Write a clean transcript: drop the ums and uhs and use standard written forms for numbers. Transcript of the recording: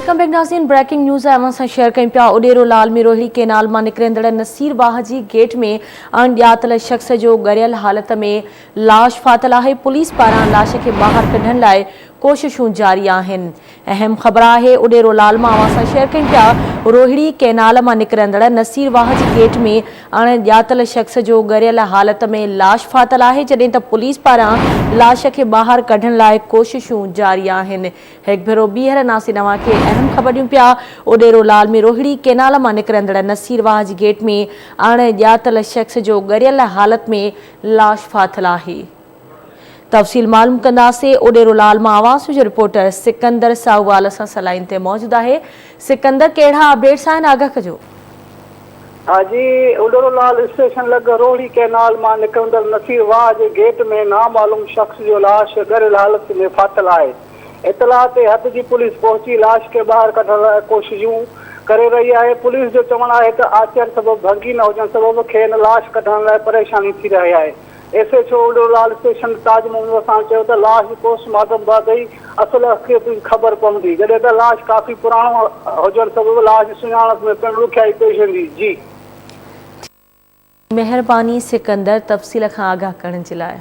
Welcome back ناظرين breaking news اوهان سان شيئر ڪيون پيا اڏيرو لال ۾ روهڙي ڪينال مان نڪرندڙ نصير واهه جي گيٽ ۾ اڻڄاتل شخص جو ڳريل حالت ۾ لاش ڦاٿل آهي پوليس پاران لاش کي ٻاهر ڪڍڻ لاء ڪوششون جاري آهن اهم خبر آهي اڏيرو لال مان اوهان سان شيئر ڪيون پيا روهڙي ڪينال مان نڪرندڙ نصير واهه جي گيٽ ۾ اڻ ڄاتل شخص جو ڳريل حالت ۾ لاش ڦاٿل آهي جڏهن ته پوليس پاران لاش کي ٻاهر ڪڍڻ لاء ڪوششون جاري آهن هڪ ڀيرو ٻيهر ناصر اوهان کي اهم خبر ڏيون پيا اڏيرو لال ۾ روهڙي ڪينال مان نڪرندڙ نصير واهه جي گيٽ ۾ اڻ ڄاتل شخص جو ڳريل حالت ۾ لاش ڦاٿل آهي. تفصيل معلوم ڪنداسين اڏيرو لال مان آواز جو رپورٽر سڪندر ساهووال اسان سان لائين تي موجود آهي سڪندر ڪهڙا اپڊيٽس آهن آگاهه ڪجو. ها جي اڏيرو لال اسٽيشن لڳ روهڙي ڪئنال مان نڪرندڙ نصير واهه جي گيٽ ۾ نامعلوم شخص جو لاش ڳريل حالت ۾ ڦاٿل آهي اطلاع تي حد جي پوليس پهچي لاش کي ٻاهر ڪڍڻ لاء ڪوششون ڪري رهي آهي پوليس جو چوڻ آهي ته آچر سبب ڀنگي نه هجڻ سبب کين لاش ڪڍڻ لاء پريشاني ٿي رهي آهي. S H O Udero Lal station Taj Muhammad Wassan چيو ته لاش جي پوسٽ مارٽم بعد ئي اصل حقيقت جي خبر پوندي، جڏهن ته لاش ڪافي پراڻو هجڻ سبب لاش جي سڃاڻپ ۾ پڻ ڏکيائي پيش ايندي. جي. مهرباني سڪندر تفصيل کان آگاهه ڪرڻ جي لاء.